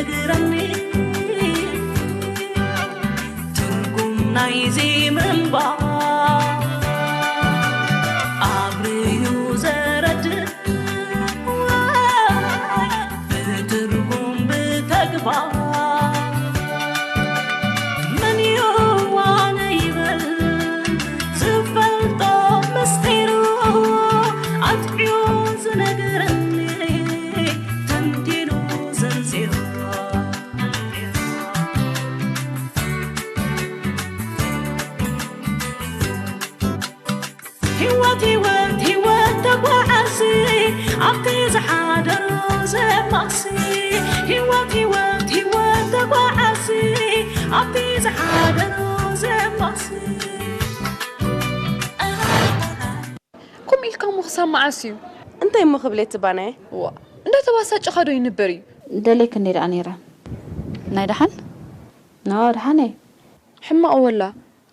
ትግረኒ ትርጉም ናይዚ ምንባር ኣብርዩ ዘረድእ ብትርጉም ብተግባር መን ይዋነ ይበል ዝፈልጦ ምስጢሩ ኣጥዕዮ ዝነገረኒ ተንቲኑ ዘንዚሩ። ህይወት ህይወት ህይወት ተጓዓዚ ኣብቲ ዝሓደሮ ዘማሲ። ህይወት ህይወት ህይወት ተጓዓዚ ኣብቲ ዝሓደሮ ዘማሲ። ከምኡ ኢልካ እሞ ክሳብ መዓስ እዩ? እንታይ እሞ ክብል እየ ትባናየ? ዋ፣ እንዳተባሳጨኻ ዶ ይንበር እዩ? ደልየክኒ ደኣ ነይረ። ናይ ደሓን? ኖ፣ ደሓን እየ። ሕማቕ ወላ፣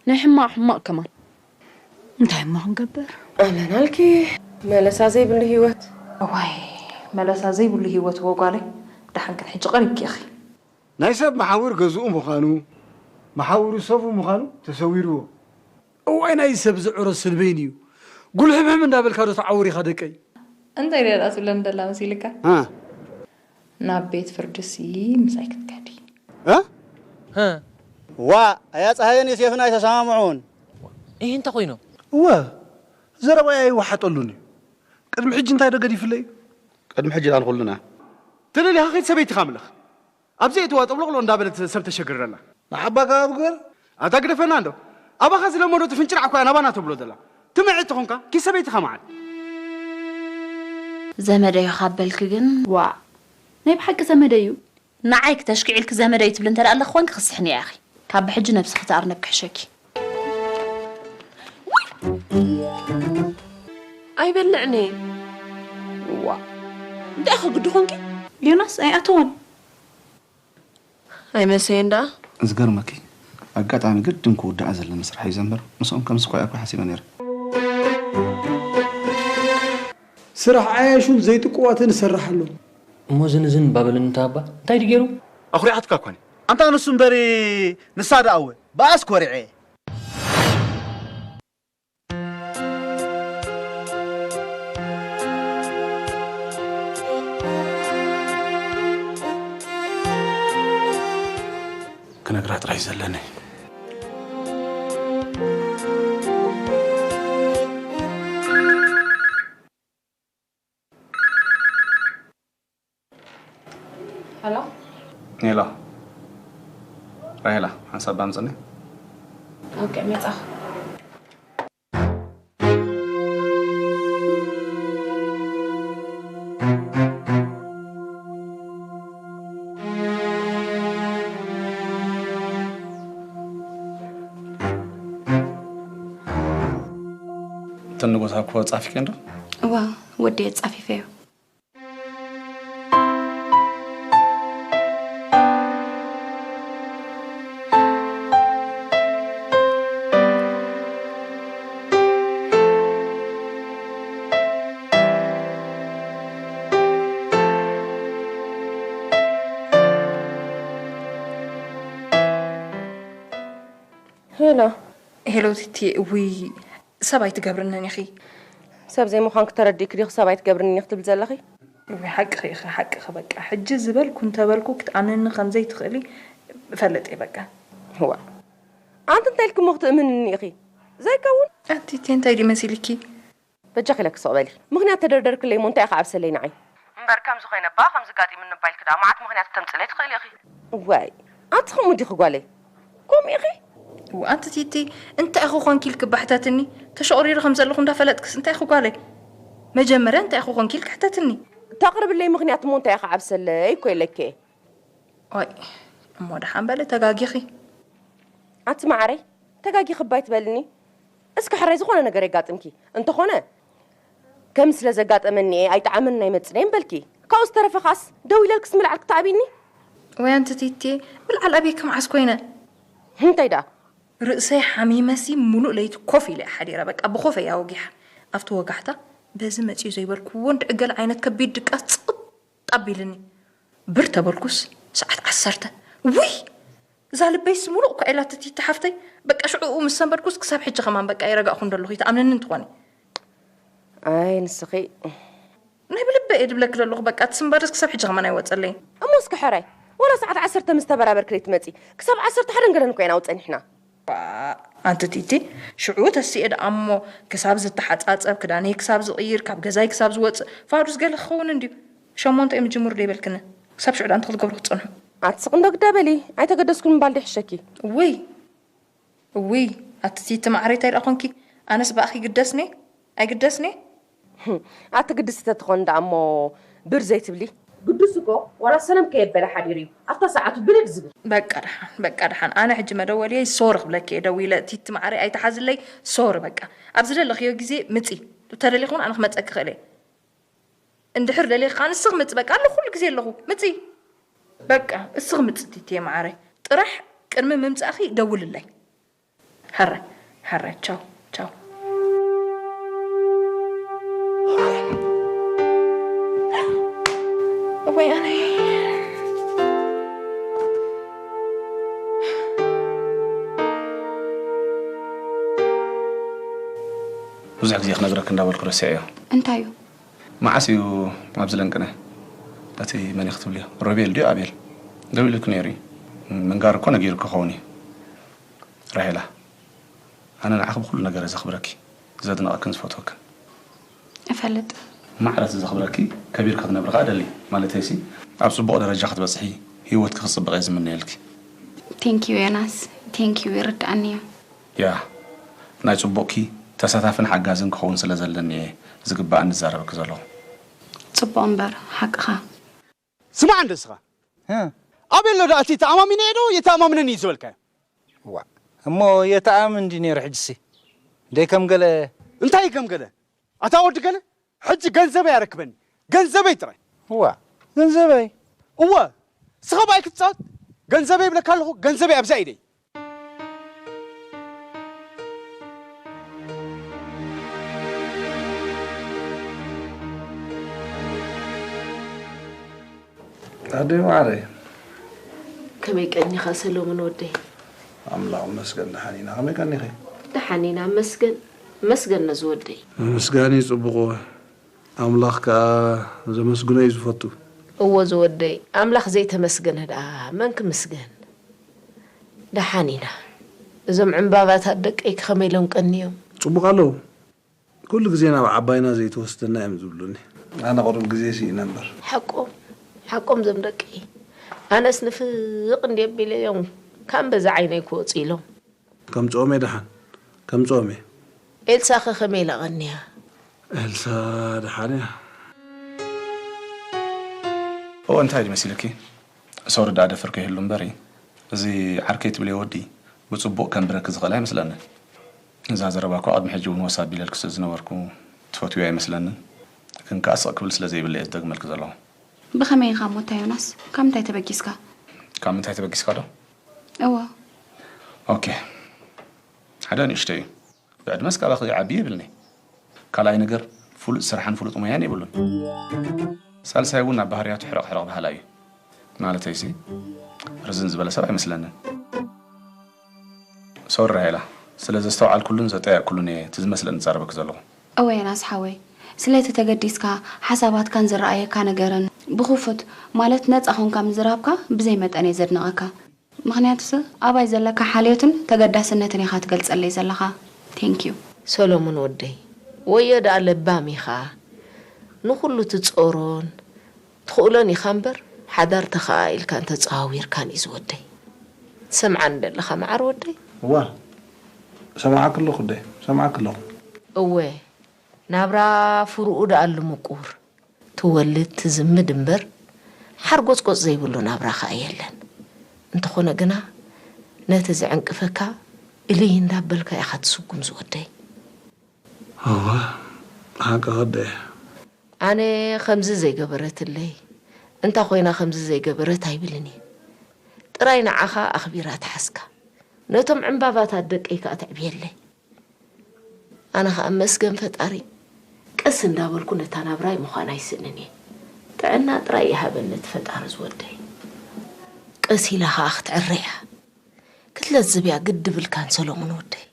ናይ ሕማቕ ሕማቕ ከማን። እንታይ እሞ ክንገብር? ኣመናልኪ፣ መለሳ ዘይብሉ ህይወት። እዋይ፣ መለሳ ዘይብሉ ህይወት እዎ ጓለይ። ደሓን ግን ሕጂ ቀሪብኪ ኢኺ። ናይ ሰብ መሓውር ገዝኡ ምዃኑ፣ መሓውሩ ሰቡ ምዃኑ ተሰዊርዎ። እዋይ ናይ ሰብ ዝዕሮ ስልበይን እዩ። ጉልሕምሕም እንዳበልካ ዶ ተዓውር ኢኻ ደቀይ? እንታይ ደኣ ትብለን ደላ መሲልካ? እ? ናብ ቤት ፍርድሲ ምሳይ ክትከዲ። እ? እ? ዋ፣ ኣያ ጸሃየን ዮሴፍን ኣይተሰማምዑን። ይህ እንተ ኾይኑ? እወ፣ ዘረባይ ኣይወሓጠሉን እዩ። ቅድሚ ሕጂ እንታይ ዶ ገዲፍለይ? ቅድሚ ሕጂ ደኣ ንኹልና። ተደሊኻ ኸይድ ሰበይትኻ ምለኽ። ኣብዚ እትዋ ጠብሎቕሎ እንዳበለት ሰብ ተሸግረላ። ንዓባካ ኣብ ግበር። ኣታ ግደፈና እንዶ። ኣባኻ ዝለመዶ ትፍንጭራዕ እኮ እያ ናባና ተብሎ ዘላ። ትምዒ ተኾንካ ኪስ ሰበይትኻ መዓል። ዘመደዮ ካብ በልኪ ግን ዋእ። ናይ ብሓቂ ዘመደዩ። ንዓይ ክተሽክዒልኪ ዘመደይ ትብሊ እንተ ደኣ ኣለኺ ኮንኪ ክስሕኒ ኢኺ። ካብ ብሕጂ ነብስኺ ትኣርነብ ክሕሸኪ። ኣይበልዕን እየ። ዋእ። እንታይ ኢኺ ግዲ ኮንኪ? ዮናስ ኣይኣተወን። ኣይመሰየን ደኣ። ዝገርመኪ ኣጋጣሚ ግድን ክውድኣ ዘለኒ ስራሕ እዩ ዘንበር ምስኦም ከም ስኳይ ኣኮ ሓሲበ ነይረ። ስራሕ ዓያሹን ዘይጥቁዋትን እሰርሕ ኣሎ። እሞ ዝን ዝን ባበለኒ እንተ ኣባ እንታይ ድገሩ? ኣኹሪዓትካ እኳ ኣንታ ንሱ እምበሪ ንሳ ደኣ እወ ብኣስ ኮሪዐ። ክነግራ ጥራይ ዘለኒ። ሄሎ። ሄሎ ራሄላ፣ ሓንሳብ ባምፅኒ። ኦኬ፣ መጻኹ። እተን ንጎታ እኮ ጻፊክየን ዶ? እዋ፣ ወዲ ጻፊፈዮ። ሄሎ። ሄሎ ቲቲ፣ እውይ ሰብ ኣይትገብርንን ኢኺ። ሰብ ዘይምዃንኪ ተረዲእኪ ዲኺ ሰብ ኣይትገብርንን ኢኺ ትብሊ ዘለኺ? እውይ ሓቅኺ ኢኺ፣ ሓቅኺ በቃ። ሕጂ ዝበልኩ እንተበልኩ ክትኣምንኒ ከም ዘይትኽእሊ እፈልጥ እየ በቃ። እዋ ኣንቲ እንታይ ኢልኪ እሞ ክትእምንኒ ኢኺ? ዘይከውን። ኣቲ ቲቲ እንታይ ድዩ መሲልኪ? በጃኺ ኢለኪ ስቕ በሊ። ምኽንያት ተደርደርክለይ እሞ እንታይ ኢኺ ዓብሰለይ ንዓይ? እምበር ከምዚ ኮይነ እባ ከምዚ ጋጢሙኒ እባ ኢልኪ ደኣ መዓት ምኽንያት ክተምፅለይ ትኽእሊ ኢኺ። እዋይ ኣንቲ ከምኡ ዲኺ ጓለይ? ከምኡ ኢኺ? እዋ ኣንቲ ቲቲ እንታይ ኢኺ ኮንኪ ኢልኪ እባ ሕተትኒ። ተሸቑሪሪ ከም ዘለኹ እንዳፈለጥክስ እንታይ ኢኺ ጓለይ? መጀመርያ እንታይ ኢኺ ኮንኪ ኢልኪ ሕተትኒ። ተቕርብለይ ምኽንያት እሞ እንታይ ኢኺ ዓብሰለይ እኮ ኢለኪ እየ። ዋይ እሞ ደሓን በሊ ተጋጊኺ። ኣቲ መዓረይ ተጋጊኺ እባ ኣይትበልኒ። እስኪ ሕራይ ዝኾነ ነገር የጋጥምኪ እንተኾነ ከም ስለ ዘጋጠመኒ እየ ኣይጠዓመንን ኣይመፅነይን በልኪ። ካብኡ ዝተረፈ ኸኣስ ደው ኢለልክስ ምልዓል ክተኣብይኒ። ወይ ኣንቲ ቲቲ ምልዓል ኣብየኪ መዓስ ኮይነ? እንታይ ደኣ? ርእሰይ ሓሚመሲ ሙሉእ ለይቲ ኮፍ ኢለ እየ ሓዲረ በቃ ብኾፍ እየ ኣወጊሓ። ኣብቲ ወጋሕታ በዚ መፅዩ ዘይበልክዎ እንድዒ ገለ ዓይነት ከቢድ ድቃስ ፅቕጥ ኣቢልኒ። ብር ተበልኩስ ሰዓት ዓሰርተ። ውይ! እዛ ልበይስ ሙሉእ እኳ ኢላትቲ ሓፍተይ። በቃ ሽዑኡ ምስ ሰንበድኩስ ክሳብ ሕጂ ከማን በቃ ይረጋእኹ እንደለኹ ይትኣምንኒ እንትኾኒ። ኣይ ንስኺ ናይ ብልበ እየ ድብለኪ ዘለኹ። በቃ እቲ ስንባደስ ክሳብ ሕጂ ከማን ኣይወፀለይን። እሞ እስኪ ሕራይ ወላ ሰዓት ዓሰርተ ምስ ተበራበርኪ ደይትመፂ? ክሳብ ዓሰርተ ሓደን ገለን እኮ ኢና ኣብፀ ንሕና። ኣንቲ ቲቲ ሽዑ ተሲኤ ደኣ እሞ ክሳብ ዝተሓጻጸብ ክዳነይ ክሳብ ዝቕይር ካብ ገዛይ ክሳብ ዝወጽእ ፋዱስ ገለ ክኸውን እንድዩ። ሸሞንተ እዮም ዝጅምሩ ደይበልክኒ። ክሳብ ሽዑ ደኣ እንታይ ክትገብሩ ክትጸንሑ? ኣቲ ስቕ እንዶ ግዳ በሊ ኣይተገደስኩን ምባል ድሕሸኪ። እውይ እውይ ኣቲ ቲቲ ማዕረይ እንታይ ደኣ ኮንኪ? ኣነስ ብኣኺ ይግደስኒ ኣይግደስኒ? ኣቲ ግድሲ ተትኾን ደኣ እሞ ብር ዘይትብሊ? ግዱስ እኮ ዋላ ሰለም ከየበለ ሓዲሩ እዩ ኣብታ ሰዓቱ ብልድ ዝብል። በቃ ደሓን በቃ ደሓን ኣነ ሕጂ መደወልየይ ሶሪ ክብለኪ እየ ደዊለ ቲቲ ማዓረይ ኣይትሓዝለይ ሶሪ በቃ ኣብ ዝደለኽዮ ግዜ ምጺ ተደሊኺ እውን ኣነ ክመፀኪ ይኽእል እየ እንድሕር ደሊኺ ከዓ ንስኺ ምፂ በቃ ኣለኹ ኩሉ ግዜ ኣለኹ ምፂ በቃ እስኺ ምፂ ቲቲየ ማዓረይ ጥራሕ ቅድሚ ምምፃእኺ ደውልለይ። ሕራይ ሕራይ ቻው ቻው። እወይ ኣነይ ብዙሕ ግዜ ክነግረኪ እንዳበልኩ ረሲዐዮ። እንታይ እዩ? መዓስ እዩ ኣብዚ ለንቅነ? እቲ መን እዩ ክትብልዮ? ሮቤል ድዩ ኣቤል? ደዊሉልኪ ነይሩ እዩ። ምንጋር እኮ ነጊሩኪ ክኸውን እዩ። ራሄላ፣ ኣነ ንዓኺ ብኹሉ ነገር እየ ዘኽብረኪ፣ ዘድንቐክን ዝፈትወክን። እፈልጥ። ማዕረ እቲ ዘኽብረኪ፣ ከቢርኪ ክትነብሪ ከኣ እደሊ። ማለተይሲ፣ ኣብ ጽቡቕ ደረጃ ክትበጽሒ፣ ህይወትኪ ክጽብቕ እየ ዝምነየልኪ። Thank you ዮናስ፣ thank you ይርድኣኒ እዩ። ያ፣ ናይ ጽቡቕኪ ተሳታፍን ሓጋዝን ክኸውን ስለ ዘለኒ እየ ዝግባኣኒ ዝዛረበኪ ዘለኹ። ጽቡቕ እምበር፣ ሓቅኻ። ስማዕ እንደ እስኻ ኣበይ ኣሎ ደኣ እቲ ተኣማሚነ እየ ዶ የተኣማምነኒ እዩ ዝበልካዮ? ዋ እሞ የተኣምን እንዲ ነይሩ ሕጅሲ ደይ ከም ገለ እንታይ ከም ገለ ኣታ ወዲ ገለ ሕጂ ገንዘበይ ኣረክበኒ ገንዘበይ ጥራይ ዋ ገንዘበይ እወ ስኻ ብኣይ ክትፃወት ገንዘበይ ይብለካ ኣለኹ ገንዘበይ ኣብዛ ኢደይ ኣደይ ማዓረይ ከመይ ቀኒኻ ሰሎሞን ወደይ? ኣምላኽ ይመስገን ደሓን ኢና። ከመይ ቀኒኺ? ደሓን ኢና መስገን መስገን ነዚ ወደይ። ምምስጋን እዩ ጽቡቕ። እወ ኣምላኽ ከኣ ዘመስግኖ እዩ ዝፈቱ። እወ ዝወደይ ኣምላኽ ዘይተመስገነ ደኣ መን ክምስገን? ደሓን ኢና። እዞም ዕምባባታት ደቀይኪ ከመይ ኢሎም ቀንዮም? ጽቡቕ ኣለዉ። ኩሉ ግዜ ናብ ዓባይና ዘይትወስደና እዮም ዝብሉኒ። ኣነ ቁሩብ ግዜ ስኢነ እምበር። ሓቆም ሓቆም ዞም ደቀይ። ኣነስ ንፍቕ እንድየ ኣቢለዮም ካም በዚ ዓይነይ ክወጹ ኢሎም። ከምጽኦም እየ ደሓን ከምጽኦም እየ። ኤልሳኸ ከመይ ኢላ ቀንያ? ኤልሳ ደሓን እያ። እወ እንታይ ድዩ መሲልኪ? ሶሪ ደኣ ደፈር ከይህሉ እምበሪ፣ እዚ ዓርከይ ትብልዮ ወዲ ብጽቡቕ ከንብረኪ ዝኽእል ኣይመስለንን። እዛ ዘረባ እኳ ቅድሚ ሕጂ እውን ወስ ኣቢለልኪ ስለ ዝነበርኩ ትፈትውዮ ኣይመስለንን። ግን ከኣ ስቕ ክብል ስለ ዘይብለይ እየ ዝደግመልኪ ዘለኹ። ብኸመይ ኢኻ እሞ ኣታ ዮናስ? ካብ ምንታይ ተበጊስካ? ካብ ምንታይ ተበጊስካ ዶ? እወ። ኦኬ። ሓደ ንእሽተይ እዩ። ብዕድመስ ካባኺ ይዓቢ ይብልኒ። ካልኣይ ነገር ፍሉጥ ስራሕን ፍሉጥ ሞያን የብሉን። ሳልሳይ እውን ናብ ባህርያቱ ሕረቕ ሕረቕ በሃላይ እዩ። ማለተይሲ ርዝን ዝበለ ሰብ ኣይመስለንን። ሶሪ ራሄላ፣ ስለ ዘስተውዓልኩሉን ዘጠየቕኩሉን እየ እቲ ዝመስለኒ ዝዛረበኪ ዘለኹ። እወ ዮናስ ሓወይ፣ ስለቲ ተገዲስካ ሓሳባትካን ዝረኣየካ ነገርን ብኽፉት ማለት ነጻ ኾንካ ምዝራብካ ብዘይ መጠን እየ ዘድንቐካ። ምኽንያቱስ ኣባይ ዘለካ ሓልዮትን ተገዳስነትን ኢኻ ትገልጸለይ ዘለኻ። Thank you። ሰሎሙን ወደይ ወዮ ደኣ ለባም ኢኻ ንኹሉ ትጾሮን ትኽእሎን ኢኻ እምበር ሓዳር ተኸኣኢልካን ተጸዋዊርካን እዩ ዝወደይ። ትሰምዓኒ ደለኻ መዓር ወደይ? እዋ እሰምዓኪ ኣለኹ ኣደይ እሰምዓኪ ኣለኹ። እወ ናብራ ፍሩኡ ደኣሉ ምቁር። ትወልድ ትዝምድ እምበር ሓርጎጽጎጽ ዘይብሉ ናብራ ከኣ የለን። እንተኾነ ግና ነቲ ዝዕንቅፈካ እልይ እንዳበልካ ኢኻ ትስጉም ዝወደይ። እወ ሓቅኺ ኣደይ። ኣነ ከምዚ ዘይገበረትለይ እንታ ኮይና ከምዚ ዘይገበረት ኣይብልን እየ። ጥራይ ንዓኻ ኣኽቢራ ትሓዝካ። ነቶም ዕምባባታት ደቀይ ከኣ ተዕብየለይ። ኣነ ኸኣ መስገን ፈጣሪ ቀስ እንዳበልኩ ነታ ናብራይ ምዃን ኣይስእንን እየ። ጥዕና ጥራይ ይሃበኒ እቲ ፈጣሪ ዝወደይ። ቀስ ኢላ ኸኣ ክትዕረ እያ። ክትለዝብ እያ ግዲ ብልካን ሰሎሙን ወደይ።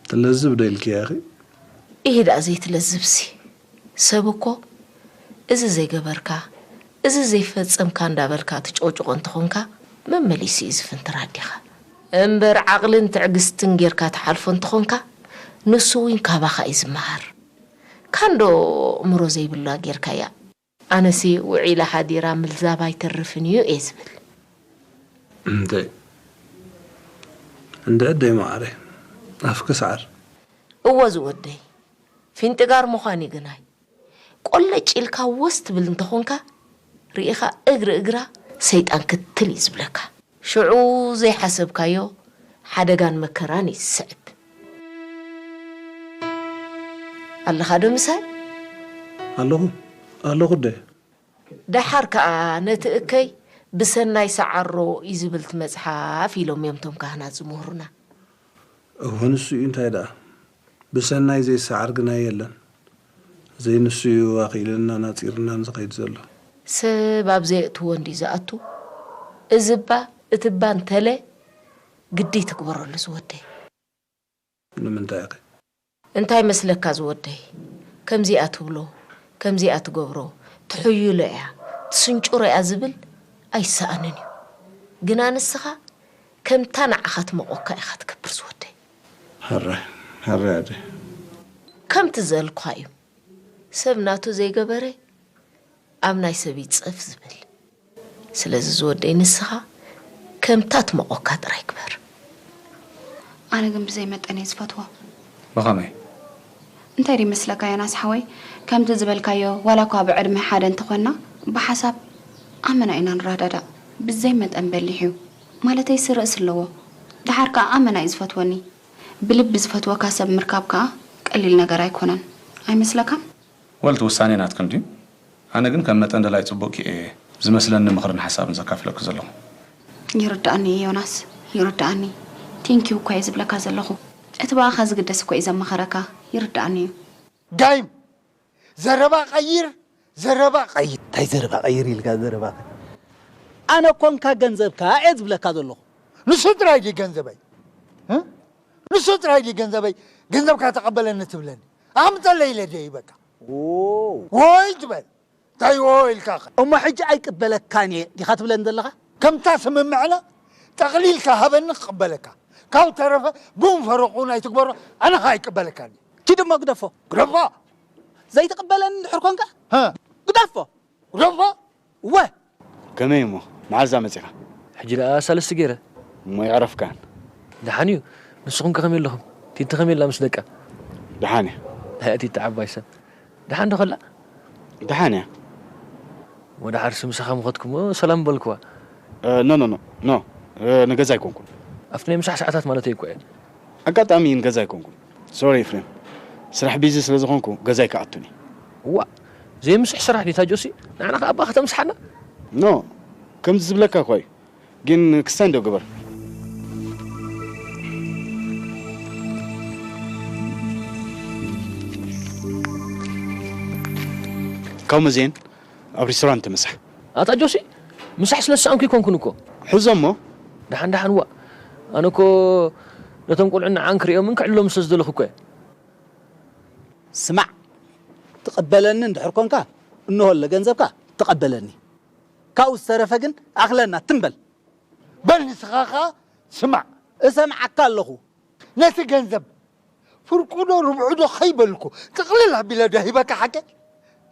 ትለዝብ ዶ ኢልክያ ኢኺ? ኢሂ ደኣ ዘይትለዝብሲ። ሰብ እኮ እዚ ዘይገበርካ፣ እዚ ዘይፈጸምካ እንዳበልካ ትጨውጭቖ እንተኾንካ መመሊሱ እዩ ዝፍንትር ኣዴኻ። እምበር ዓቕልን ትዕግስትን ጌርካ ትሓልፎ እንተኾንካ ንሱ እውን ካባኻ እዩ ዝመሃር። ካንዶ እምሮ ዘይብላ ጌርካያ። ኣነሲ ውዒላ ሓዲራ ምልዛብ ኣይተርፍን እዩ እየ ዝብል። እንተ እንደ ዕደይ መዓረ ኣፍኪ ሰዓር። እወ ዝወደይ፣ ፊንጢጋር ምዃን እዩ ግናይ። ቆለጭ ኢልካ ወስ ትብል እንተኾንካ ርኢኻ እግሪ እግራ ሰይጣን ክትል እዩ ዝብለካ። ሽዑ ዘይሓሰብካዮ ሓደጋን መከራን እዩ ዝስዕብ። ኣለኻ ዶ ምሳይ? ኣለኹ ኣለኹ ደ ደሓር ከኣ ነቲ እከይ ብሰናይ ሰዓሮ እዩ ዝብል እቲ መጽሓፍ ኢሎም እዮም እቶም ካህናት ዝምህሩና። እወ ንሱ እዩ እንታይ ደኣ ብሰናይ ዘይሰዓር ግና የለን። ዘይንሱ እዩ ኣኽኢልናን ኣጺርናን ዝኸይድ ዘሎ። ሰብ ኣብ ዘየእትዎ እንዲ ዝኣቱ። እዚ እባ እቲ እባ እንተለ ግዲ ትግበረሉ ዝወደይ። ንምንታይ ኢኺ? እንታይ መስለካ ዝወደይ? ከምዚኣ ትብሎ፣ ከምዚኣ ትገብሮ፣ ትሕይሎ እያ፣ ትስንጭሮ እያ ዝብል ኣይሰኣንን እዩ። ግና ንስኻ ከምታ ንዓኻ ትመቖካ ኢኻ ትገብር ዝወደይ። ሕራይ ሕራይ ኣደ ከምቲ ዘልኳ እዩ። ሰብ ናቱ ዘይገበረ ኣብ ናይ ሰብ ይጸፍ ዝብል። ስለዚ ዝወደይ ንስኻ ከምታ ትመቖካ ጥራይ ግበር። ኣነ ግን ብዘይ መጠን እየ ዝፈትዎ። ብኸመይ? እንታይ ድዩ መስለካ ዮናስ ሓወይ፣ ከምቲ ዝበልካዮ ዋላ እኳ ብዕድመ ሓደ እንተኾንና ብሓሳብ ኣመና ኢና ንረዳዳእ። ብዘይ መጠን በሊሕ እዩ ማለተይ ስርእ ስለዎ። ደሓር ከኣ ኣመና እዩ ዝፈትወኒ። ብልቢ ዝፈትወካ ሰብ ምርካብ ከኣ ቀሊል ነገር ኣይኮነን ኣይመስለካን? ወልቲ ውሳኔ ናትክን ድዩ? ኣነ ግን ከም መጠን ደላይ ጽቡቅ ክእ ዝመስለኒ ምኽርን ሓሳብን ዘካፍለኪ ዘለኹ። ይርዳእኒ እዩ ዮናስ ይርዳእኒ። ቴንኪው እኳ እየ ዝብለካ ዘለኹ። እቲ ብኣኻ ዝግደስ እኮ እዩ ዘማኸረካ። ይርዳእኒ እዩ። ጋይም ዘረባ ቀይር ዘረባ ቀይር። እንታይ ዘረባ ቀይር ኢልካ ዘረባ ኣነ ኮንካ ገንዘብካ እየ ዝብለካ ዘለኹ። ንሱ ጥራይ ድዩ ገንዘበይ? እ? ንሱ ጥራይ ድዩ ገንዘበይ? ገንዘብካ ተቐበለኒ ትብለኒ? ኣምፀለይ ኢለ ድየ ይበካ? ኦ፣ ወይ ትበል እንታይ ዎ ኢልካ ኸ? እሞ ሕጂ ኣይቅበለካን እየ ዲኻ ትብለኒ ዘለኻ? ከምታ ስምምዕና ጠቕሊልካ ሃበኒ ክቕበለካ፣ ካብ ተረፈ ብኡን ፈረቑን ኣይትግበሮ። ኣነ ኸ ኣይቅበለካን እየ። ኪድ እሞ ግደፎ። ግደፎ። ዘይትቕበለኒ እንድሕር ኮንካ፣ ሀ፣ ግደፎ። ግደፎ። እወ። ከመይ እሞ መዓዝ እዛ መጺኻ? ሕጂ ደኣ ሳልስቲ ገይረ። እሞ የዕረፍካን። ደሓን እዩ። ንስኹም ከ ከመይ ኣለኹም? ቲቲ ከመይ ኣላ ምስ ደቃ? ደሓን እያ። ኣያ ቲቲ ዓባይ ሰብ። ደሓን ዶ ከላ? ደሓን እያ። ወደ ዓርሲ ምሳኻ ምኸድኩሞ ሰላም በልክዋ። ኖ ኖ ኖ ኖ፣ ንገዛ ኣይኮንኩን። ኣብቲ ናይ ምሳሕ ሰዓታት ማለተይ እኮ እየ። ኣጋጣሚ ንገዛ ኣይኮንኩን። ሶሪ ኤፍሬም፣ ስራሕ ቢዚ ስለ ዝኾንኩ ገዛይ ክኣቱኒ። እዋ፣ ዘይምስሕ ስራሕ ዲታ ጆሲ? ንዓና ከኣ ኣባ ከተምስሓና? ኖ፣ ከምዚ ዝብለካ እኳ እዩ። ግን ክስታይ እንዶ ግበር። ካብ መዝየን ኣብ ሪስቶራንት ምሳሕ። ኣታ ጆሲ፣ ምሳሕ ስለ ዝሰኣንኩ ኣይኮንኩን እኮ። ሕዞ እሞ። ደሓን ደሓን፣ ዋእ። ኣነ እኮ ነቶም ቆልዑ ንዓን ክርእዮምን ክዕልሎምን ስለ ዝደለኹ እኮ እየ። ስማዕ፣ ትቕበለኒ እንድሕር ኮንካ፣ እንሆ ኣሎ ገንዘብካ፣ ተቐበለኒ። ካብኡ ዝተረፈ ግን ኣኽለና፣ ትም በል። በል ንስኻ ኸኣ ስማዕ። እሰምዓካ ኣለኹ። ነቲ ገንዘብ ፍርቁ ዶ ርብዑ ዶ ከይበልኩ ጥቕልል ኣቢለ ዶ ሂበካ ሓቀይ?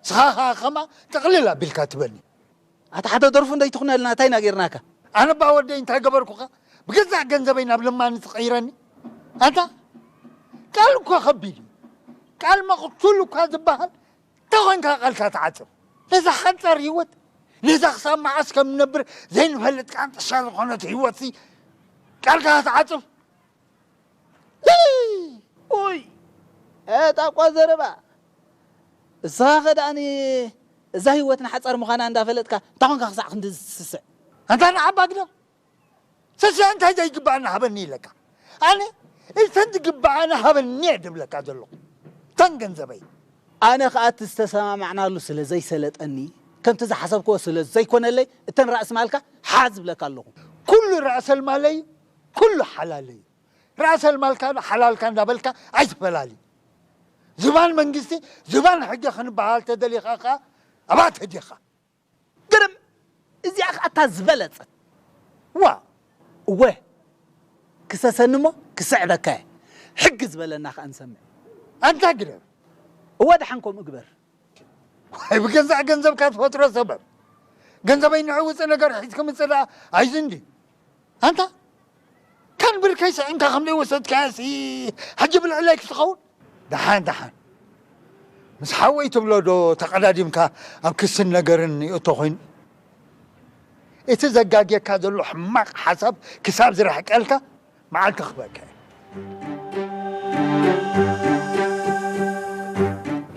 ንስኻ ኸኣ ከማ ጥቕልል ኣቢልካ ትበኒ። ኣታ ሓቶ ደርፉ እንዶ ኣይትኹነልና፣ እንታይ ኢና ጌርናካ? ኣነ እባ ወደይ እንታይ ገበርኩኻ? ብገዛእ ገንዘበይ ናብ ለማኒ ትቕይረኒ? ኣንታ ቃል እኳ ከቢድ እዩ። ቃል መቕቱል እኳ ዝበሃል እንታይ ኾንካ ቃልካ ትዓጽፍ? ነዛ ሓጻር ህይወት፣ ነዛ ክሳብ መዓስ ከም ንነብር ዘይንፈልጥ ቃንጥሻ ዝኾነት ህይወትሲ ቃልካ ትዓጽፍ? ኡይ፣ እታ እኳ ዘረባ። እሳኻ ኸ ደኣኒ እዛ ህይወትና ሓጻር ምዃና እንዳፈለጥካ እንታይ ኾንካ ክሳዕ ክንዲ ዝስስዕ? ኣንታ ንዓባ ግደፍ። ስስዕ እንታይ ዘይግባኣና ሃበኒ ኢለካ። ኣነ እተን ዝግባኣና ሃበኒ እየ ድብለካ ዘለኹ። እተን ገንዘበይ። ኣነ ኸኣ እቲ ዝተሰማማዕናሉ ስለ ዘይሰለጠኒ ከምቲ ዝሓሰብክዎ ስለ ዘይኮነለይ እተን ራእሲ ማልካ ሓዝ ብለካ ኣለኹ። ኩሉ ራእሰል ማለይ ኩሉ ሓላለይ። ራእሰል ማልካ ሓላልካ እንዳበልካ ኣይትፈላሊ። ዝባን መንግስቲ ዝባን ሕጊ ክንበሃል ተደሊኻ ኸኣ ኣባተ ዲኻ። ግርም፣ እዚኣ ኸኣ እታ ዝበለጸት። ዋ፣ እወ፣ ክሰሰኒ እሞ ክስዕበካ እየ። ሕጊ ዝበለና ኸኣ ንሰምዕ። ኣንታ ግርም። እወ፣ ደሓን ከምኡ ግበር። ዋይ፣ ብገዛእ ገንዘብካ ትፈጥሮ ሰበብ። ገንዘበይ ንዕውጽ ነገር ሒዝኪ ምጽእ ደኣ ኣይዝን ድዩ? ኣንታ፣ ካን ብርከይ ስዒንካ ከም ዘይወሰድካዮሲ፣ ሕጂ ብልዕለይ ክትኸውን? ደሓን፣ ደሓን። ምስ ሓወይ ትብሎ ዶ ተቐዳዲምካ ኣብ ክስን ነገርን ይእቶ ኮይኑ? እቲ ዘጋግየካ ዘሎ ሕማቕ ሓሳብ ክሳብ ዝርሕቀልካ መዓልቲ ክበቅዕ።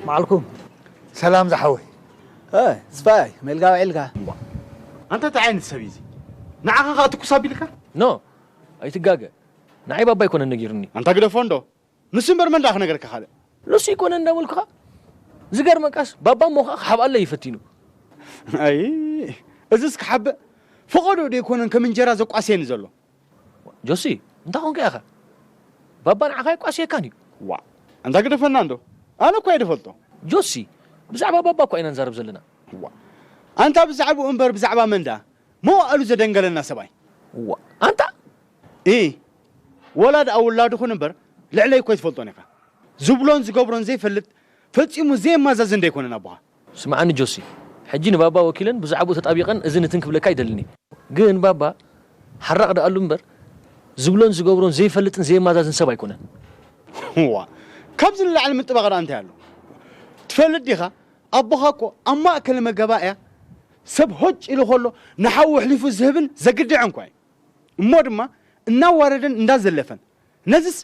መዓልኩም። ሰላም ዝሓወይ። እ፣ ስፋይ፣ ሜልጋ ውዒልካ? ኣንታ እንታይ ዓይነት ሰብ እዩ እዚ? ንዓኻ ኸኣ ትኩስ ኣቢልካ? ኖ፣ ኣይትጋገ። ንዓይ ባባ ኣይኮነን ነጊሩኒ። ኣንታ ግደፎ እንዶ። ንሱ እምበር መን ደኣ ክነግረካ ካልእ? ንሱ ኣይኮነን እንዳበልኩኻ። ዝገርመካስ፣ ባባ እሞ ኸኣ ክሓብኣለይ እዩ ፈቲኑ። ኣይ፣ እዝስ ክሓብእ ፈቐዶ ዶ ኣይኮነን ከም እንጀራ ዘቋስየኒ ዘሎ? ጆሲ፣ እንታይ ኾንካ ኢኻ? ባባ ንዓኻ ኣይቋስየካን እዩ። ዋእ፣ ኣንታ ግደፈና እንዶ። ኣነ እኮ እየ ዝፈልጦ። ጆሲ፣ ብዛዕባ ባባ እኮ ኢና ንዛረብ ዘለና። ዋእ፣ ኣንታ ብዛዕባኡ እምበር ብዛዕባ መን ደኣ? መዋእሉ ዘደንገለና ሰብኣይ። ዋእ፣ ኣንታ? እ፣ ወላ ደኣ ውላዱ ኹን እምበር ልዕለይ እኮ ኣይትፈልጦን ኢኻ። ዝብሎን ዝገብሮን ዘይፈልጥ፣ ፈጺሙ ዘየማዛዝን ዶ ኣይኮነን ኣቦኻ? ስምዓኒ ጆሲ፣ ሕጂ ንባባ ወኪለን ብዛዕባኡ ተጣቢቐን እዝን እትን ክብለካ ኣይደልን እየ። ግን ባባ ሓራቕ ደኣሉ እምበር ዝብሎን ዝገብሮን ዘይፈልጥን ዘየማዛዝን ሰብ ኣይኮነን። ዋ፣ ካብዚ ንላዕሊ ምጥባቕ ደኣ እንታይ ኣሎ? ትፈልጥ ዲኻ? ኣቦኻ እኮ ኣብ ማእከል መጋባእያ ሰብ ሆጭ ኢሉ ከሎ ንሓዉ ኣሕሊፉ ዝህብን ዘግድዕን እኳ እዩ። እሞ ድማ እናዋረደን እንዳዘለፈን። ነዝስ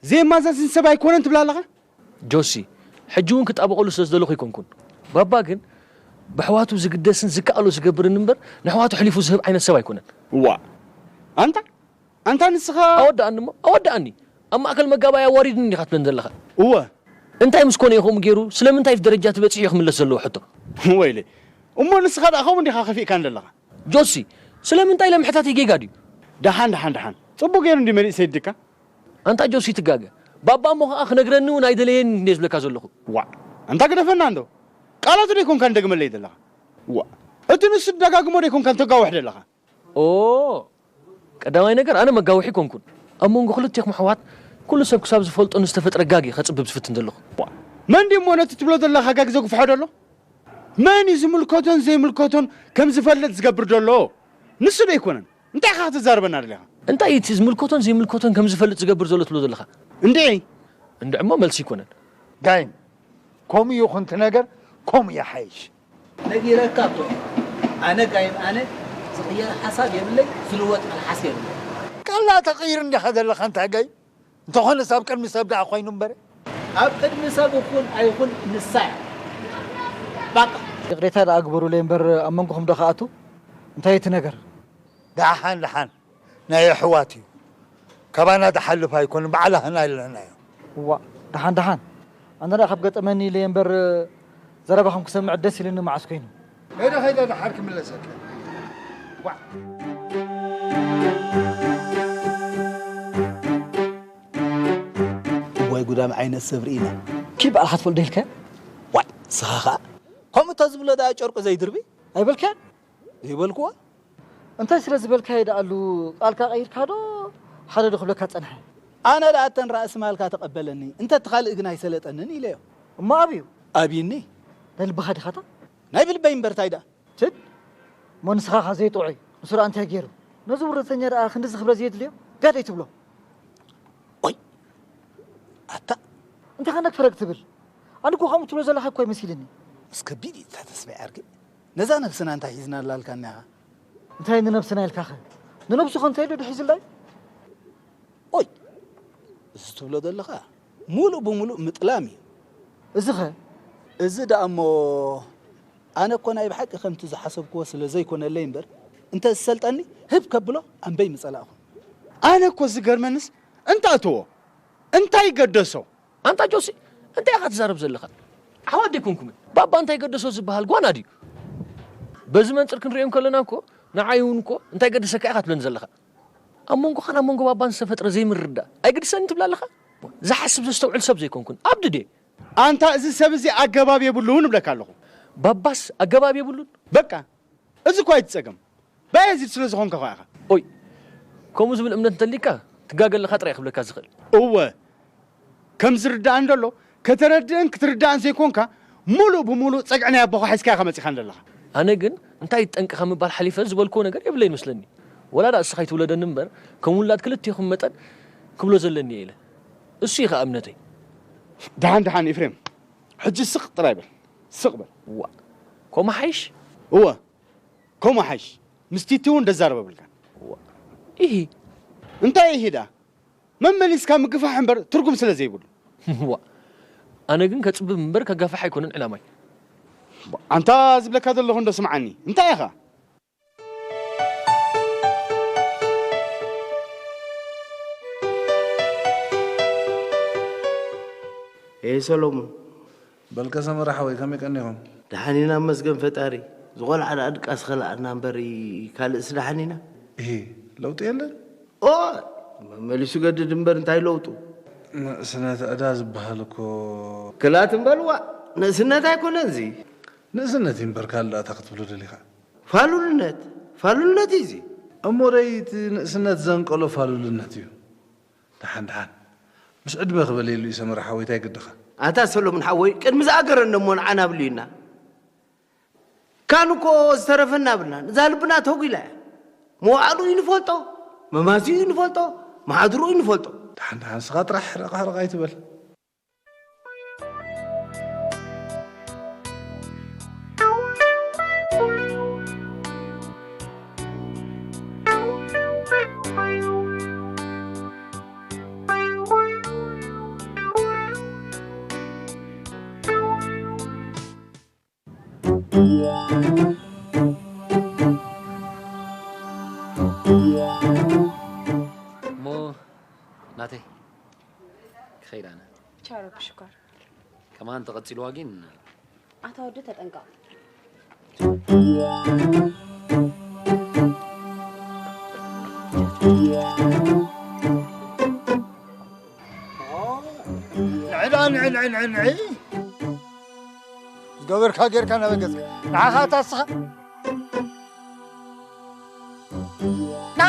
ዘየማዛዝን ሰብ ኣይኮነን ትብላ ኣለኻ? ጆሲ፣ ሕጂ እውን ክጣበቐሉ ስለ ዝደለኹ ኣይኮንኩን። ባባ ግን ብኣሕዋቱ ዝግደስን ዝከኣሎ ዝገብርን እምበር ንኣሕዋቱ ኣሕሊፉ ዝህብ ዓይነት ሰብ ኣይኮነን። እዋ፣ ኣንታ፣ ኣንታ ንስኻ ኣወድኣኒ እሞ፣ ኣወድኣኒ። ኣብ ማእከል መጋባእያ ኣዋሪዱኒ ኢኻ ትብለኒ ዘለኻ። እወ። እንታይ ምስ ኮነ እዩ ከምኡ ገይሩ? ስለምንታይ ኣብቲ ደረጃ እቲ በጺሑ እዩ ክምለስ ዘለዎ ሕቶ? ወይለይ። እሞ ንስኻ ደኣ ከምኡ እንዲኻ ከፊእካኒ ዘለኻ? ጆሲ፣ ስለምንታይ ኢለ ምሕታተይ ጌጋ ድዩ? ደሓን፣ ደሓን፣ ደሓን። ጽቡቕ ገይሩ እንድዩ መሊሱ የድካ። ኣንታ ጆሲ ትጋገ። ባባ እሞ ኸኣ ክነግረኒ እውን ኣይደለየን እንድየ ዝብለካ ዘለኹ። ዋእ፣ ኣንታ ግደፈና እንዶ። ቃላቱ ዶ ኣይኮንካን ትደግመለይ ዘለኻ? ዋእ፣ እቲ ንሱ ትደጋግሞ ዶ ኣይኮንካን ተጋውሕ ዘለኻ? ኦ፣ ቀዳማይ ነገር ኣነ መጋውሒ ኣይኮንኩን። ኣብ መንጎ ክልቴኹም ኣሕዋት ኩሉ ሰብ ክሳብ ዝፈልጦ ንዝተፈጥረ ጋግ እየ ከጽብብ ዝፍትን ዘለኹ። ዋእ፣ መን ድዩ እሞ ነቲ ትብሎ ዘለኻ ጋግ ዘጉፍሖ ዘሎ? መን እዩ ዝምልከቶን ዘይምልከቶን ከም ዝፈልጥ ዝገብር ዘሎ? ንሱ ዶ ኣይኮነን? እንታይ ኢኻ ክትዛረበና ደሊኻ? እንታይ እዩ እቲ ዝምልከቶን ዘይምልከቶን ከም ዝፈልጥ ዝገብር ዘሎ ትብሎ ዘለኻ? እንድዒ። እንድዒ እሞ መልሲ ኣይኮነን። ጋይም፣ ከምኡ ይኹን እቲ ነገር፣ ከምኡ ይሓይሽ። ነጊረካ እኮ እየ። ኣነ ጋይም ኣነ ዝቕየር ሓሳብ የብለይ፣ ዝልወጥ መልሓስ የብለይ። ቃላ ተቕይር እንዲኻ ዘለኻ እንታይ ጋይም? እንተኾነስ ኣብ ቅድሚ ሰብ ደኣ ኮይኑ እምበር። ኣብ ቅድሚ ሰብ እኹን ኣይኹን ንሳ እያ። ባቃ። ይቕሬታ ደኣ ግበሩለይ እምበር ኣብ መንጎኹም ዶ ክኣቱ? እንታይ እቲ ነገር? ደሓን ደሓን ናይ ኣሕዋት እዩ። ካባና ዝሓልፍ ኣይኮነን፣ ባዕላህና ኣለናዮ። እዋ፣ ደሓን ደሓን። ኣነ ደኣ ካብ ገጠመኒ ኢለ እየ እምበር ዘረባኹም ክሰምዕ ደስ ኢሉኒ መዓስ ኮይኑ። ከይደ ከይደ ደሓር ክምለሰካ። ዋ። እዋይ ጉዳም ዓይነት ሰብ ርኢና። ኪድ በዓልኻ ትፈልጦ ኢልካ? ዋይ፣ ንስኻ ኸኣ ከምኡ ተዝብሎ ደኣ ጨርቁ ዘይድርቢ? ኣይበልካን? ዘይበልክዎ? እንታይ ስለ ዝበልካዮ ደኣሉ ቃልካ ቀይርካ ዶ ሓደ ዶ ክብለካ ጸንሐ? ኣነ ደኣ እተን ራእሲ ማልካ ተቐበለኒ፣ እንተ እቲ ካልእ ግን ኣይሰለጠንን ኢለዮ። እሞ ኣብዩ? ኣብዩኒ። ናይ ልብኻ ዲኻታ? ናይ ብልበይ እምበር ታይ ደኣ? ትድ፣ እሞ ንስኻ ኸኣ ዘይጥዑይ፣ ንሱ ደኣ እንታይ ገይሩ? ነዚ ውርደተኛ ደኣ ክንድዚ ክብረት ዘየድልዮ? ጋደይ ትብሎ። ኦይ፣ ኣታ። እንታይ ኸነክ ፈረግ ትብል? ኣነ እኮ ከምኡ ትብሎ ዘለኻ እኮ ኣይመሲልኒ። እስከ ቢዲ እታ ተስፋ ዓርኪ። ነዛ ነብስና እንታይ ሒዝናላ ኣልካኒ ኢኻ? እንታይ ንነብስና ኢልካኸ? ንነብሱ ኸ እንታይ ኢሉ ድሒዝላ እዩ? ኦይ! እዚ ትብሎ ዘለኻ ሙሉእ ብሙሉእ ምጥላም እዩ። እዚኸ? እዚ ደኣ እሞ ኣነ እኮ ናይ ብሓቂ ከምቲ ዝሓሰብክዎ ስለ ዘይኮነለይ እምበር፣ እንተ ዝሰልጠኒ ህብ ከብሎ ኣንበይ ምጸላእኹ። ኣነ እኮ ዝገርመንስ እንታእትዎ እንታይ ገደሶ? ኣንታ ጆሲ፣ እንታይ ኢኻ ትዛረብ ዘለኻ? ኣሕዋት ደይኮንኩምን? ባባ እንታይ ገደሶ ዝበሃል ጓና ድዩ? በዚ መንፅር ክንሪኦ እንከለና እኮ ንዓይ እውን እኮ እንታይ ገደሰካ ኢኻ ትብለኒ ዘለኻ? ኣብ መንጎኻን ኣብ መንጎ ባባን ዝተፈጥረ ዘይምርድዳእ ኣይግድሰንን ትብል ኣለኻ? ዝሓስብ ዘስተውዕል ሰብ ዘይኮንኩን ኣብዲ ድየ? ኣንታ እዚ ሰብ እዚ ኣገባብ የብሉን እብለካ ኣለኹ። ባባስ ኣገባብ የብሉን? በቃ እዚ እኳ እዩ እቲ ጸገም። ባያዚድ ስለ ዝኾንካ እኳ ኢኻ። ኦይ፣ ከምኡ ዝብል እምነት እንተሊካ ትጋገ ኣለኻ ጥራይ ክብለካ ዝኽእል። እወ፣ ከም ዝርዳእን ደሎ ከተረድእን ክትርዳእን ዘይኮንካ፣ ሙሉእ ብሙሉእ ጸግዒ ናይ ኣቦኻ ሒዝካ ኢኻ መጺኻን ዘለኻ። ኣነ ግን እንታይ ጠንቅኻ ምባል ሓሊፈ ዝበልክዎ ነገር የብለይን መስለኒ። ወላ ደኣ እስኻ ኣይትውለደኒ እምበር፣ ከም ውላድ ክልቴኹም መጠን ክብሎ ዘለኒ እየ ኢለ። እሱ እዩ ኸኣ እምነተይ። ደሓን ደሓን ኤፍሬም፣ ሕጂ ስቕ ጥራይ በል። ስቕ በል። ዋ፣ ከምኡ ሓይሽ? እወ፣ ከምኡ ሓይሽ። ምስ ቲቲ እውን ደዛረበብልካ። ዋ፣ ኢሂ። እንታይ ኢሂ ደኣ? መመሊስካ ምግፋሕ እምበር ትርጉም ስለ ዘይብሉ። ዋ፣ ኣነ ግን ከጽብብ እምበር ከጋፍሕ ኣይኮነን ዕላማይ። ኣንታ ዝብለካ ዘለኹ እንዶ ስምዓኒ። እንታይ ኢኻ? ኤ ሰሎሞን። በልከ ሰመረ ሓወይ፣ ከመይ ቀኒኹም? ደሓን ኢና መስገን ፈጣሪ። ዝቖልዓ ደኣ ድቃስ ኸልኣና እምበር፣ ካልእስ ደሓን ኢና። እሂ፣ ለውጢ የለን? ኦ፣ መመሊሱ ገድድ እምበር እንታይ ለውጡ? ንእስነት ዕዳ ዝበሃል እኮ። ክላት እምበር ዋእ፣ ንእስነት ኣይኮነን እዚ። ንእስነት እዩ እምበር ካልእ ደኣ እንታይ ክትብሎ ደሊኻ? ፋሉልነት፣ ፋሉልነት እዩ እዚ። እሞ ደይ እቲ ንእስነት ዘንቀሎ ፋሉልነት እዩ። ደሓን ደሓን። ምስ ዕድመ ክበልየሉ እዩ ሰመረ ሓወይ፣ እንታይ ግድኻ? ኣታ ሰሎሙን ሓወይ፣ ቅድሚ ዝኣገረኒ እሞ ንዓና ብልዩና። ካን እኮ ዝተረፈና ብልናን። እዛ ልብና ተጒላ እያ። መዋዕሉ እዩ ንፈልጦ፣ መማዝኡ እዩ ንፈልጦ፣ መሓድሩ እዩ ንፈልጦ። ደሓን ደሓን፣ ንስኻ ጥራሕ ሕረቕ ሕረቕ ኣይትበል። እሞ ናተይ ክኸይድ ኣነ። ቻው ረቢ ሽኮር። ከማን ተቐጺልዋ ግን ኣታ ወዲ ተጠንቀቕ። ንዕዳ ንዕድ ዕድ ዕድ ዕድ ዝገበርካ ጌርካ ናበይ ገጽካ? ንዓኻ ኣታ እስኻ? ና!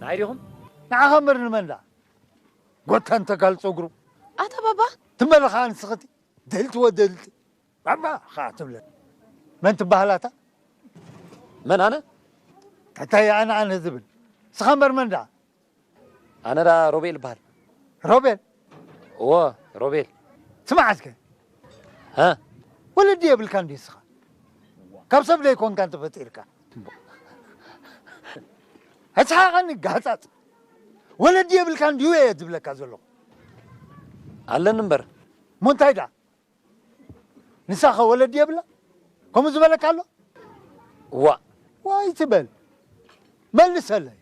ንዓይ ዲኹም? ንዓኻ እምበር ንመን ደኣ? ጎታን ተጋል ጸጉሩ። ኣታ ባባ። ትመለኻ ኣንስኽቲ። ደልቲ ወደልቲ። ባባ ኸዓ ትብለ። መን ትበሃል ኣታ? መን ኣነ? እንታይ ኣነ ኣነ ዝብል? ስኻ እምበር መን ደኣ? ኣነ ደኣ ሮቤል እበሃል። ሮቤል? እወ፣ ሮቤል። ስማዕ እስከ። ሀ? ወለዲ የብልካን ድዩ ስኻ? ካብ ሰብ ደይኮንካን ተፈጢርካ። ኣይስሓቐኒ ጋህጻጽ። ወለዲ የብልካን ድዩ እየ ዝብለካ ዘለኹ። ኣለኒ እምበር። እሞ እንታይ ደኣ? ንሳኸ ወለዲ የብላ? ከምኡ ዝበለካ ኣሎ? ዋእ። ዋይ ትበል። መልሰለይ።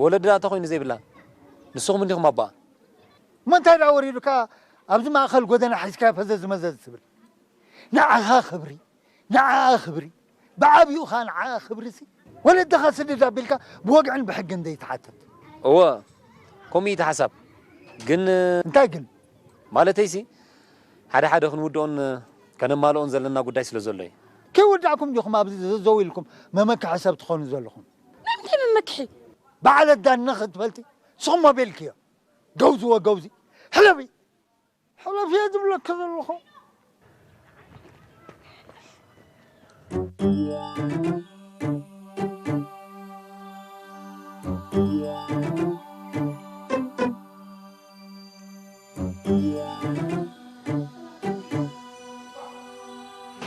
ወለዲ ደኣ ተኾይኑ ዘይብላ። ንስኹም እንዲኹም ኣቦኣ። እሞ እንታይ ደኣ ወሪዱካ ኣብዚ ማእኸል ጎደና ሒዝካዮ ፈዘዝ መዘዝ ትብል? ንዓኻ ክብሪ፣ ንዓኣ ክብሪ፣ ብዓቢኡ ኸኣ ንዓኣ ክብሪሲ ወለድኻ ስደድ ኣቢልካ ብወግዕን ብሕግን ዘይትሓተት። እወ፣ ከምኡ እዩ እቲ ሓሳብ። ግን እንታይ ግን? ማለተይሲ፣ ሓደ ሓደ ክንውድኦን ከነማልኦን ዘለና ጉዳይ ስለ ዘሎ እዩ። ከይወዳእኩም ዲኹም ኣብዚ ዘዘው ኢልኩም መመክሒ ሰብ ትኾኑ ዘለኹም? ናይ ምንታይ መመክሒ? በዓል ኣዳነ ክትበልቲ ስኹም ኣቤልክዮ። ገውዝዎ ገውዚ። ሕለቢ። ሕለፍ እየ ዝብለኪ ዘለኹ።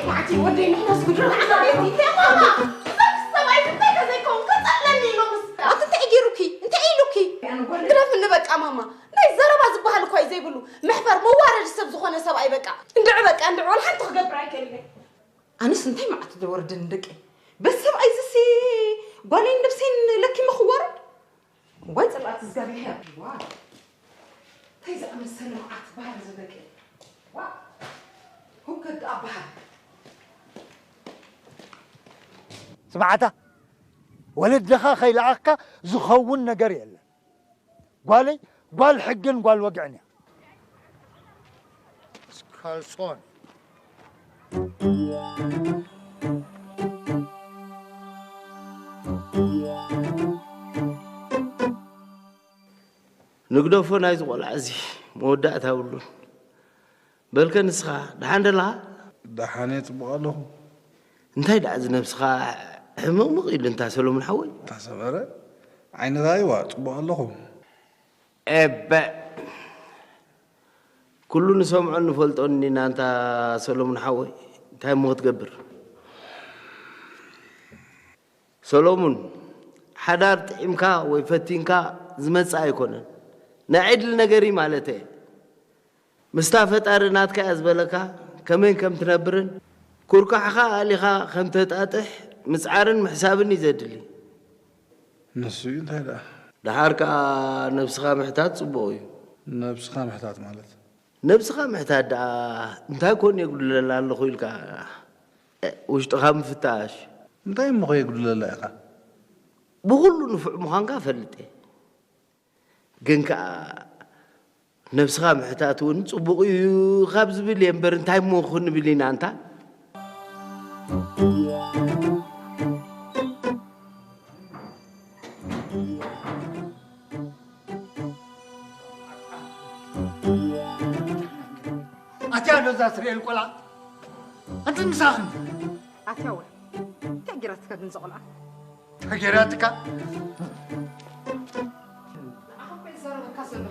ማዕቲ ወደይ ንሕናስ ጉድሮ ንዓኻ ቤት ይተማማ። እዛ ምስ ሰብኣይ እንታይ ከዘይከውን ከጸለኒ ኢሎምስ። ኣቲ እንታይ ገይሩኪ? እንታይ ኢሉኪ? ግደፍኒ በቃ ማማ። ናይ ዘረባ ዝበሃል እኳ እዩ ዘይብሉ። መሕፈር መዋረዲ ሰብ ዝኾነ ሰብኣይ በቃ። እንድዒ በቃ እንድዒ ወላ ሓንቲ ክገብር ኣይክእልን። ኣነስ እንታይ መዓት ዝወርደኒ ደቂ። በስ ሰብኣይ ዝሲ ጓለይን ነብሰይን ለኪመ ክዋረድ። ዋይ ጽላእቲ እግዚኣብሔር። ዋ። እንታይ ዝኣመሰለ መዓት ባህር ዝደቂ። ዋ። ሁከት ደኣ ባህር። ስማዕታ፣ ወለድኻ ከይለኣኽካ ዝኸውን ነገር የለን። ጓለይ ጓል ሕግን ጓል ወግዕን እያ። ካልሶን። ንግደፎ ናይዚ ቆልዓ እዚ መወዳእታ የብሉን። በልከ ንስኻ ደሓን ደለኻ? ደሓን እየ፣ ጽቡቕ ኣለኹ። እንታይ ደኣ እዚ ነብስኻ ሕምቕምቕ ኢሉ እንታ ሰሎሙን ሓወይ? እንታ ሰመረ ዓይኒ ራእይዋ ጽቡቕ ኣለኹ። ኤበ ኩሉ ንሰምዖን ንፈልጦን ኢና እንታ ሰሎሙን ሓወይ፣ እንታይ እሞ ክትገብር? ሰሎሙን፣ ሓዳር ጥዒምካ ወይ ፈቲንካ ዝመጽእ ኣይኮነን። ናይ ዕድል ነገር እዩ ማለት እየ። ምስታ ፈጣሪ ናትካ እያ ዝበለካ ከመይ ከም ትነብርን ኩርኳሕኻ ኣሊኻ ከም ተጣጥሕ ምጽዓርን ምሕሳብን እዩ ዘድሊ። ንሱ እዩ እንታይ ደኣ? ደሓር ከኣ ነብስኻ ምሕታት ጽቡቕ እዩ። ነብስኻ ምሕታት ማለት? ነብስኻ ምሕታት ደኣ እንታይ ኮን የጉድለላ ኣለኹ ኢልካ ውሽጥኻ ምፍታሽ። እንታይ እሞ ከየጉድለላ ኢኻ? ብኹሉ ንፉዕ ምዃንካ እፈልጥ እየ። ግን ከኣ ነብስኻ ምሕታት እውን ጽቡቕ እዩ ካብ ዝብል እየ እምበር እንታይ እሞ ክንብል ኢና እንታ? ኣትያ ዶ እዛ እስራኤል ቆልዓ? ኣንቲ ምሳኽን? ኣትያ ወይ? እንታይ ጌራትካ ግን እዛ ቆልዓ? እንታይ ጌራትካ? ንዓኻ እኮ ይዛረበካ ዘሎ።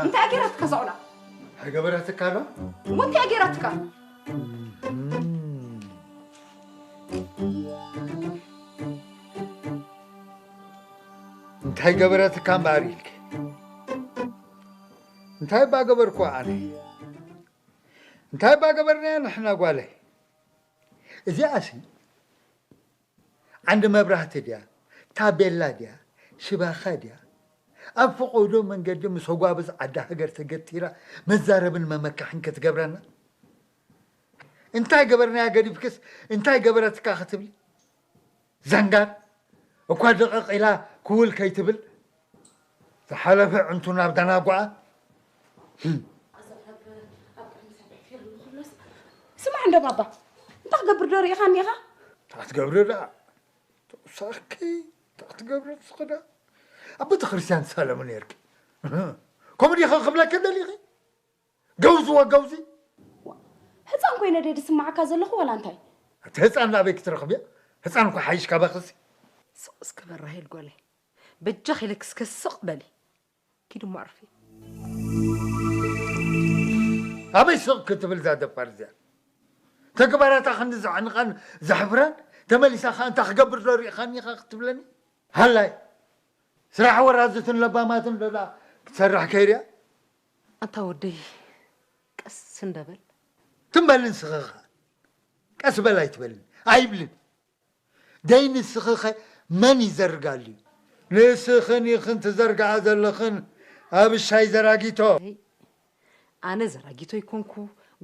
እንታይ ጌራትካ እዛ ቆልዓ? እንታይ ገበረትካ ዶ? እሞ እንታይ ጌራትካ? እንታይ ገበረትካ እምበኣር ኢልኪ? እንታይ እባ ገበርኩ ኣነ? እንታይ እባ ገበርናያ ንሕና ጓለይ? እዚኣሲ ዓንዲ መብራህቲ ድያ? ታቤላ ድያ? ሽባኻ ድያ? ኣብ ፈቐዶ መንገዲ ምስ ኣጓብዝ ዓዲ ሃገር ተገቲራ መዛረብን መመካሕን ክትገብረና? እንታይ ገበርናያ ገዲፍክስ እንታይ ገበረትካ ክትብሊ? ዘንጋር እኳ ደቐቕ ኢላ ክውል ከይትብል ዝሓለፈ ዕንቱ ናብ ደናጉኣ። ስማዕ እንዶ ባባ፣ እንታይ ክገብር ዶ ርኢኻኒ ኢኻ? እንታይ ክትገብሪ ደኣ? ተወሳኺ እንታይ ክትገብሪ ንስኺ ደኣ? ኣብ ቤተ ክርስቲያን ትሳለሚ ነይርኪ። ከምኡ ዲኺ ክብለኪ ደሊኺ? ገውዝዎ ገውዚ። ህፃን ኮይነ ድየ ዝስማዓካ ዘለኹ ዋላ እንታይ? እቲ ህፃን ናበይ ክትረኽብዮ? ህፃን እኮ ሓይሽ ካባኽሲ። ስቕ እስከ በል ራሄል ጓለይ፣ በጃኺ ኢለኪ እስከ ስቕ በሊ። ኪዲ እሞ ኣዕርፊ። ኣበይ ስቕ ክትብል እዛ ደፋር እዚኣ? ተግባራታ ክንዲ ዘዕንቓን ዘሕፍራን ተመሊሳ ኸኣ እንታይ ክገብር ዶ ርኢኻኒ ኢኻ ክትብለኒ? ሃላይ ስራሕ ወራዝትን ለባማትን ዶ ደኣ ክትሰርሕ ከይርያ? ኣንታ ወደይ ቀስ እንዶ በል። ትም በል ንስኺ ኸኣ። ቀስ በል ኣይትበልን። ኣይብልን። ደይ ንስኺ ኸ መን ይዘርጋሉ እዩ? ንስኽን ኢኽን ትዘርግኣ ዘለኽን ኣብሻይ ዘራጊቶ። ኣይ ኣነ ዘራጊቶ ኣይኮንኩ፣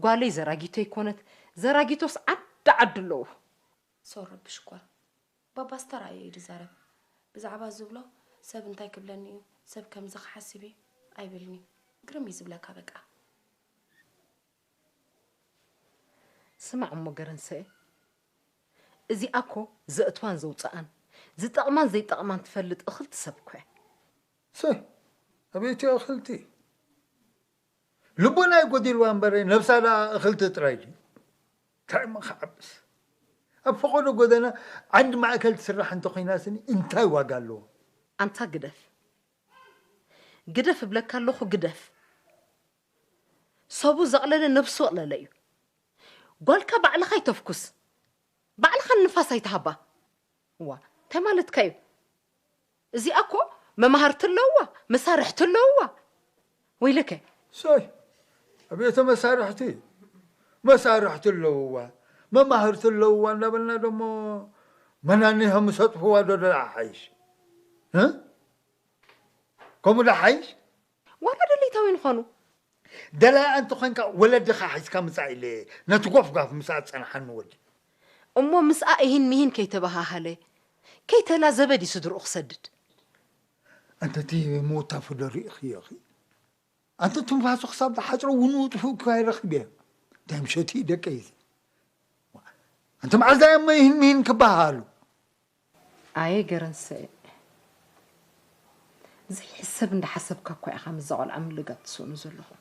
ጓለይ ዘራጊቶ ኣይኮነት። ዘራጊቶስ ዓዲ ዓዲ ኣለዉ። ሶር ረቢ ሽኮር። ባባስ ተራእዮ እዩ ዝዛረብ። ብዛዕባ ዝብሎ ሰብ እንታይ ክብለኒ እዩ፣ ሰብ ከምዚ ክሓስብ እዩ ኣይብልን እዩ። ግርም እዩ ዝብለካ በቃ። ስማዕ እሞ ገረንሰኤ፣ እዚኣ እኮ ዘእትዋን ዘውፅኣን ዝጠቕማን ዘይጠቕማን ትፈልጥ እኽልቲ ሰብ እኮ እያ። ሰይ ኣቤት እኽልቲ። ልቦና እዩ ጎዲልዋ እምበር ነብሳ ደኣ እኽልቲ ጥራይ ድዩ? እንታይ እሞ ክዓብስ? ኣብ ፈቐዶ ጎደና ዓንዲ ማእከል ትስራሕ እንተኾይናስኒ እንታይ ዋጋ ኣለዎ? ኣንታ ግደፍ፣ ግደፍ እብለካ ኣለኹ ግደፍ። ሰቡ ዘቕለለ ነብሱ ኣቕለለ እዩ። ጓልካ ባዕልኻ ኣይተፍኩስ፣ ባዕልኻ ንንፋስ ኣይትሃባ። እዋ እንታይ ማለትካ እዩ? እዚኣ እኮ መማህርቲ ኣለውዋ፣ መሳርሕቲ ኣለውዋ። ወይለከ። ሰይ ኣብየተ መሳርሕቲ መሳርሕቲ ኣለውዋ መማህርቲ ኣለውዋ እንዳበልና ደሞ መናኒሆም ምሰጥፍዋ ዶ ደኣ ሓይሽ እ ከምኡ ዶ ሓይሽ? ዋላ ደለይታዊ ንኾኑ። ደላያ እንተኾንካ ወለድኻ ሒዝካ ምጻእ ኢለ ነቲ ጎፍጓፍ ምስኣ ዝጸንሓኒ ወዲ። እሞ ምስኣ እሂን ምሂን ከይተበሃሃለ፣ ከይተላዘበ ድዩ ስድርኡ ክሰድድ? ኣንተ እቲ ምውታፉ ዶ ርኢኽዮ ኢኺ? ኣንተ ትንፋሱ ክሳብ ዝሓጽሮ እውን ውጥፉ እኳ ይረኽብ እየ። እንታይ ምሸት እዩ ደቀይ እዚ? ኣንተ መዓዝ እሞ ይህን ምሂን ክበሃሃሉ? ኣየ ገረንሰ፣ ዘይሕሰብ እንዳሓሰብካ እኳ ኢኻ ምስዛ ቆልዓ ምልጋብ ትስእኑ ዘለኹም።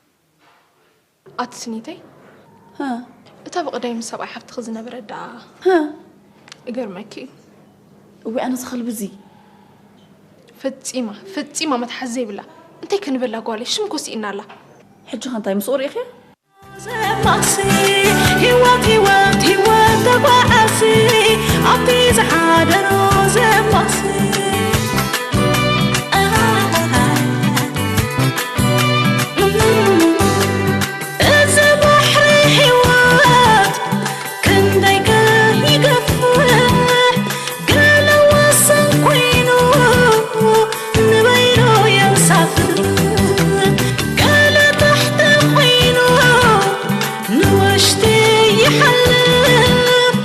ኣቲ ስኒተይ፣ እታ ብቐዳይ ምስ ሰብኣይ ሓፍትኺ ዝነበረት ደኣ እገርመኪ እዩ። እዊ ኣነ ዝኸልብዚ ፈጺማ ፈጺማ መትሓዚ ዘይብላ እንታይ ክንበላ ጓለይ ሽም ኮሲእና ኣላ። ሕጂ ኸ እንታይ ምስ ቁርኢኺ ዘማሲ ህይወት ህይወት ህይወት ተጓዓሲ ኣብቲ ዝሓደሮ ዘማሲ እዚ ባሕሪ ህይወት ክንደይ ከ ይገፍሕ ገለ ወሰን ኮይኑ ንበይኑ የንሳፍፍ ገለ ታሕቲ ኮይኑ ንውሽጢ ይሓልፍ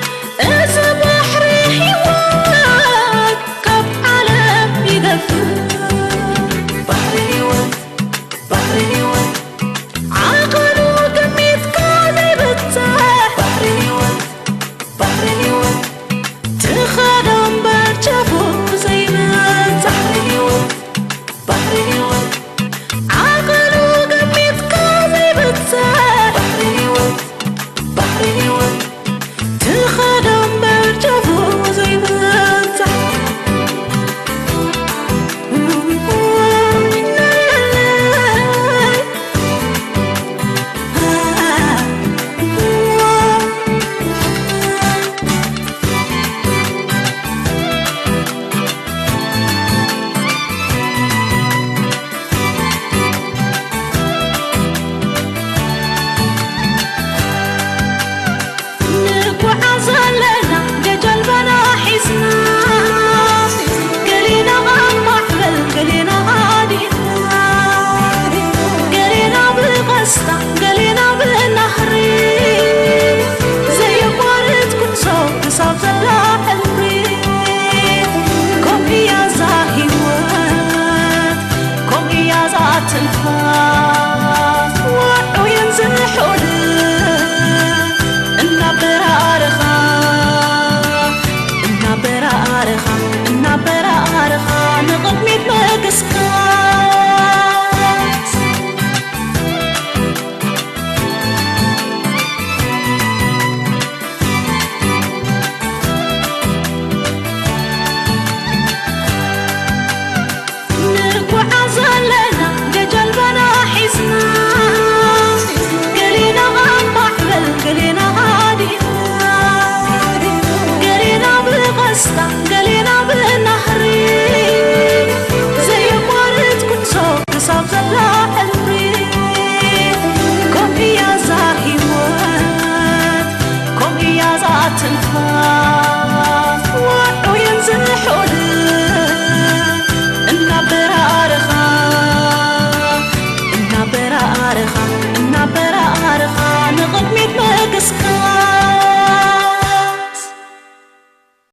እዚ ባሕሪ ህይወት ካብ ዓለም ይገፍሕ ባሕሪ ህይወት ባሕሪ ህይወት ዓቐኑ ግሚትካ ዘይብጽሕ ባሕሪ ህይወት ባሕሪ ህይወት ትኸዶ እምበር ጫፉ ዘይበጽሕ ባሕሪ ህይወት ባሕሪ ህይወት ዓቐኑ ግሚትካ ዘይብጽሕ ባሕሪ ህይወት ባሕሪ ህይወት ትኸዶ እምበር ጫፉ ዘይበጽሕ ንጉዓዝ ኣለና ገጀልባና ሒዝና ገሊና ኣብ ማዕበል ገሊና ሃዲና ገሊና ብቐስታ ገሊና ብናህሪ ዘየቋርጽ ጉዕዞ ክሳብ ዘላ ሕልሚ ከምኡ እያ እዛ ህይወት ከምኡ እያ እዛ ትንፋስ ውዑይን ዝሑልን እናበራረኻ እናበራረኻ እናበራረኻ ንቕድሚት ምግስጋስ ንጉዓዝ ኣለና ገጀልባና ሒዝና ገሊና ኣብ ማዕበል ገሊና ሃዲና ገሊና ብቐስታ ገሊና ብናህሪ ዘየቋርጽ ጉዕዞ ክሳብ ዘላ ሕልሚ ከምኡ እያ እዛ ህይወት ከምኡ እያ እዛ ትንፋስ